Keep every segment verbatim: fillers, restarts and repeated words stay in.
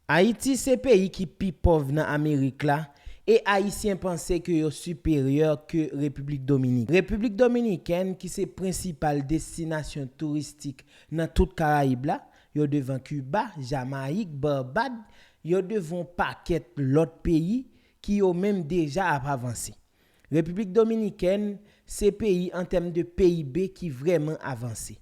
Ayiti se peyi ki pi pòv nan Amerik la, e Ayisyen panse ke yo siperyè ke Repiblik Dominik. Repiblik Dominikèn, ki se prensipal destinasyon touristik nan tout Karayib la, yo devan Kiba, Jamayik, Barbad, yo devan pakèt lòt peyi ki yo menm deja ap avanse. Repiblik Dominikèn se peyi an tèm de P I B ki vrèman avanse.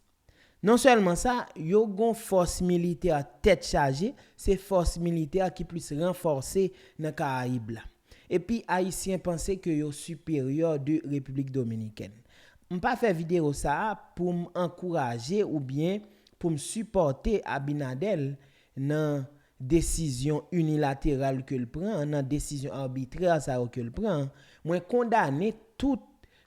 Non sèlman sa, yo gon fòs militè tèt chaje, se fòs militè ki plis ranfòse nan Karayib la. Epi Ayisyen panse ke yo siperyè de Repiblik Dominikèn. M pa fè videyo sa a pou m ankouraje oubyen pou m sipòte Abinader nan desizyon inilateral ke l pran, nan desizyon abitrè sa yo ke l pran. Mwen kondane tout,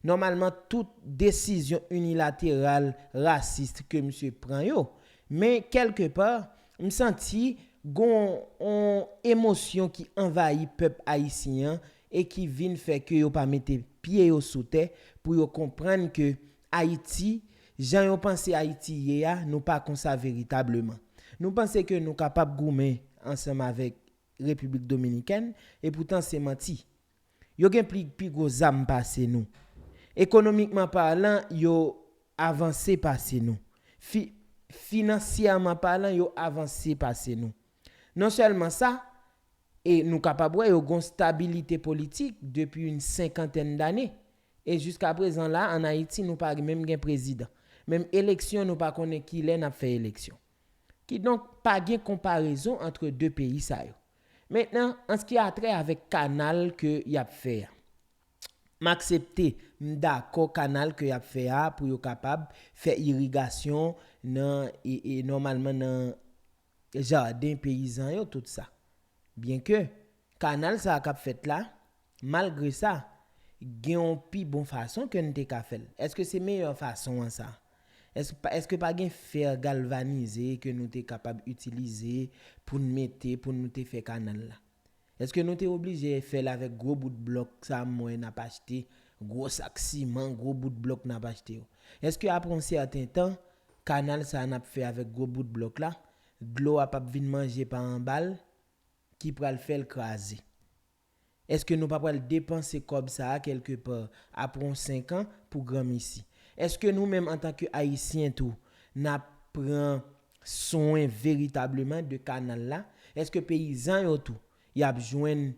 nòmalman tout desizyon inilateral rasis ke misye pran yo. Men kèlkepa, m santi gon on emosyon ki anvayi pèp ayisyen an e ki vin fè ke yo pa mete pye yo sou tè pou yo konprann ke Ayiti, jan yo panse Ayiti ye a, nou pa konsa veritableman. Nou panse ke nou kapab goumen ansanm avèk Repiblik Dominikèn, e poutan se manti. Yo gen pli, pi gwo zam pase nou. Ekonomikman palan, yo avanse pase nou. Fi, finansyèman palan, yo avanse pase nou. Non sèlman sa, e nou kapab wè yo gon stabilite politik depi yon senkantèn dane. E jiska prezan la, ann Ayiti, nou pa menm gen prezidan. Menm eleksyon, nou pa konnen kilè n ap fè eleksyon. Kidonk, pa gen konparezon ant de peyi sa yo. Mentnan, an se ki a trè avèk kanal ke y ap fè a. M aksepte, m dakò kanal ke y ap fè a pou yo kapab fè irigasyon nan, e, e nòmalman nan jaden peyizan yo, tout sa. Byenke kanal sa a k ap fèt la, malgre sa, gen yon pi bon fason ke n te ka fè l. Èske se meyè fason an sa? Èske pa, èske pa gen fè galvanize ke nou te kapab itilize pou n mete, pou nou te fè kanal la? Èske nou te oblije fè l avèk gwo bout blòk sa m wè n ap achte, gwo sak siman, gwo bout blòk n ap achte yo? Èske apre yon sèten tan, kanal sa a n ap fè avèk gwo bout blòk la, dlo a p ap vin manje pa anba l, ki pral fè l kraze? Èske nou pa pral depanse kòb sa a kèlkepa apre yon senk an pou granmesi? Èske nou menm antanke Ayisyen tou, n ap pran swen veritableman de kanal la? Èske peyizan yo tou, y ap jwenn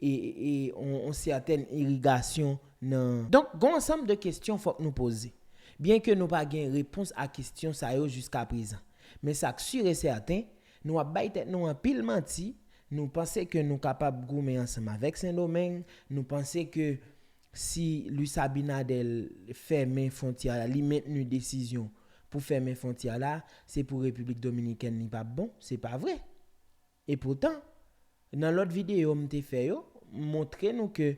e, e, e, on, on sètèn irigasyon nan. Donk, gon ansanm de kesyon fòk nou poze. Byenke nou pa gen repons a kesyon sa yo jiska prezan. Men sa k si e sèten, nou ap bay tèt nou anpil manti, nou panse ke nou kapab goumen ansanm avèk Sendomeng, nou panse ke si Luis Abinader fèmen fwontyè a, li mentni desizyon pou fèmen fwontyè la, se pou Repiblik Dominikèn li p ap bon, se pa vre. E poutan, nan lòt videyo m te fè yo, m montre nou ke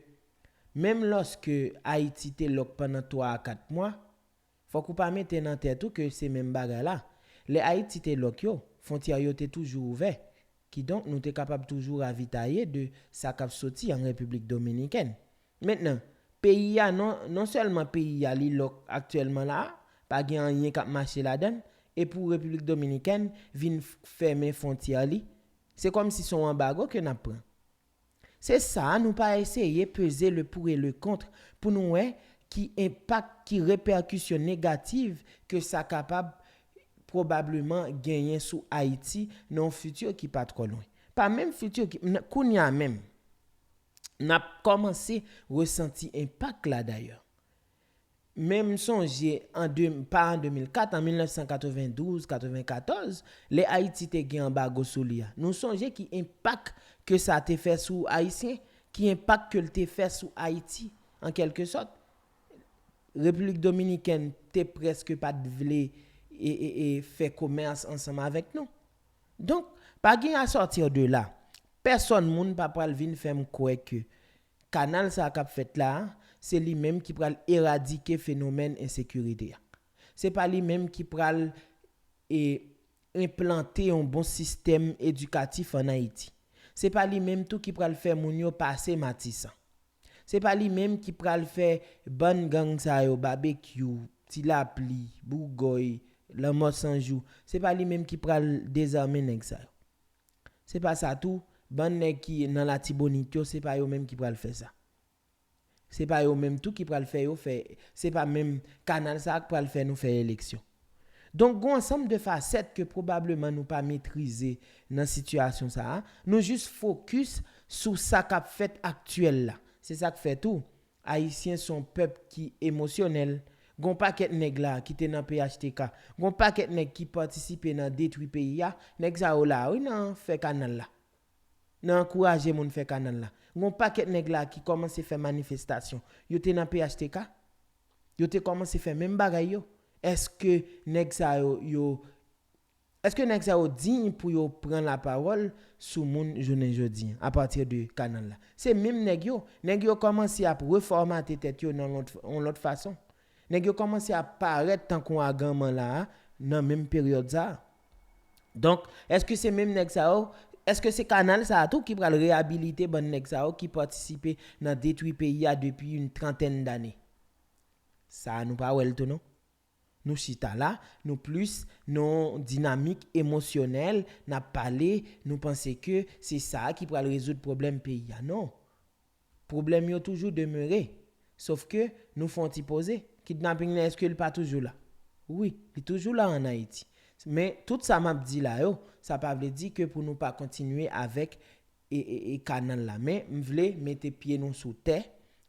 menm lòske Ayiti te lòk pandan twa a kat mwa, fòk ou pa mete nan tèt ou ke se menm bagay la. Lè Ayiti te lòk yo, fwontyè yo te toujou ouvè. Kidonk, nou te kapab toujou ravitaye de sa k ap soti an Repiblik Dominikèn. Mentnan, peyi a, non, non sèlman peyi a li lòk aktyèlman la a, pa gen anyen k ap mache ladan l, e pou Repiblik Dominikèn vin f-, fèmen fwontyè li, se kòmsi se yon anbago ke n ap pran. Se sa, nou pa eseye peze le pour et le contre pou nou wè ki enpak, ki repèkisyon negatif ke sa kapab pwobableman genyen sou Ayiti nan yon fiti ki pa twò lwen. Pa menm fiti ki, n-, kounye a menm, n ap kòmanse resanti enpak la dayè. Men m sonje an de, pa an de mil kat, an mil nèf san katrevendouz, katrevenkatòz, lè Ayiti te gen anbago sou li a. Nou sonje ki enpak ke sa te fè sou Ayisyen, ki enpak ke l te fè sou Ayiti, an kèlke sòt. Repiblik Dominikèn te prèske pa t vle e, e, e fè komès ansanm avèk nou. Donk, pa gen à sortir de là. Pèsòn moun pa pral vin fè m kwè ke kanal sa k ap fèt la a, se li menm ki pral eradike fenomèn ensekirite a. Se pa li menm ki pral, e, enplante yon bon sistèm edikatif ann Ayiti. Se pa li menm tou ki pral fè moun yo pase Matisan. Se pa li menm ki pral fè bann gang sa yo, Babekyou, Ti Lapli, Bougòy, Lanmò San Jou, se pa li menm ki pral dezame nèg sa yo. Se pa sa tou, bann nèg ki nan Latibonit yo, se pa yo menm ki pral fè sa. Se pa yo menm tou ki pral fè yo fè, se pa menm kanal sa a k pral fè nou fè eleksyon. Donk, gon ansanm de fasèt ke pwobableman nou pa metrize nan sitiyasyon sa a. Nou jis fokis sou sa k ap fèt aktyèl la. Se sa k fè tou, Ayisyen se yon pèp ki emosyonèl. Gon pakèt nèg la ki te nan P H T K. Gon pakèt nèg ki patisipe nan detwi peyi a. Nèg sa yo la, wi, nan fè kanal la. Nan ankouraje moun fè kanal la. Gon pakèt nèg la ki kòmanse fè manifestasyon. Yo te nan P H T K. Yo te kòmanse fè menm bagay yo. Èske nèg sa yo, yo, èske nèg sa yo diy pou yo pran lapawòl sou moun jounen jodi a, apati de kanal la? Se menm nèg yo. Nèg yo kòmanse ap refòmate tèt yo nan lòt, yon lòt fason. Nèg yo kòmanse ap parèt tankou aganman la a, nan menm peryòd sa a. Donk, èske se menm nèg sa yo, èske se kanal sa a tou ki pral reyabilite bann nèg sa yo ki patisipe nan detwi peyi a depi yon trantèn dane? Sa a nou pa wè l tou non. Nou chita la, nou plis nan yon dinamik emosyonèl, n ap pale, nou panse ke se sa a ki pral rezoud pwoblèm peyi a. Non. Pwoblèm yo toujou demere. Sof ke nou fè yon ti poze. Kidnaping nan, èske l pa toujou la? Wi, li toujou la ann Ayiti. Men, tout sa m ap di la yo, sa pa vle di ke pou nou pa kontinye avèk e, e, e kanal la. Men, m vle mete pye nou sou tè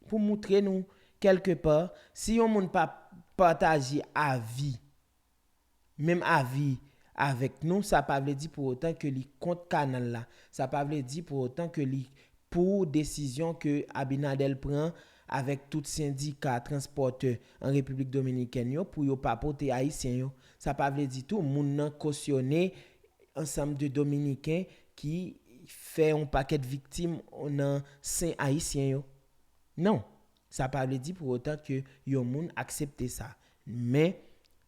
pou moutre nou, kèlkepa, si yon moun pa pataje avi, menm avi avèk nou, sa pa vle di pou otan ke li kont kanal la. Sa pa vle di pou otan ke li pou desizyon ke Abinader pran avèk tout sendika transpòtè an Repiblik Dominikèn yo pou yo pa pote Ayisyen yo. Sa pa vle di tou moun nan kosyone ansanm de Dominiken ki fè yon pakèt viktim nan sen Ayisyen yo. Non, sa pa vle di pou otan ke yon moun aksepte sa. Men,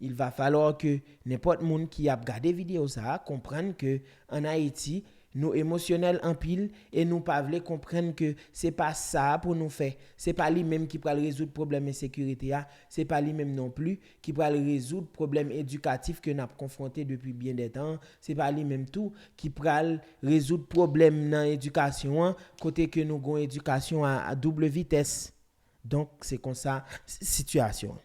il va falloir ke nenpòt moun ki ap gade videyo sa a konprann ke ann Ayiti, nou emosyonèl anpil e nou pa vle konprann ke se pa sa pou nou fè. Se pa li menm ki pral rezoud pwoblèm ensekirite a, se pa li menm non pli ki pral rezoud pwoblèm edikatif ke n ap konfwonte depi byen dè tan, se pa li menm tou ki pral rezoud pwoblèm nan edikasyon an, kote ke nou gon edikasyon a, a double vitès. Donk, se konsa s-, sitiyasyon an.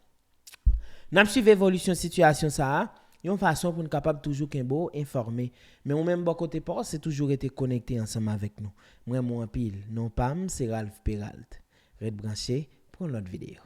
N ap swiv evolisyon sitiyasyon sa a, yon fason pou n kapab toujou kenbe w enfòme. Men ou menm bò kote pa w, se toujou rete konekte ansanm avèk nou. M renmen w anpil. Non pa m, se Ralph Peralt. Ret branche pou yon lòt videyo.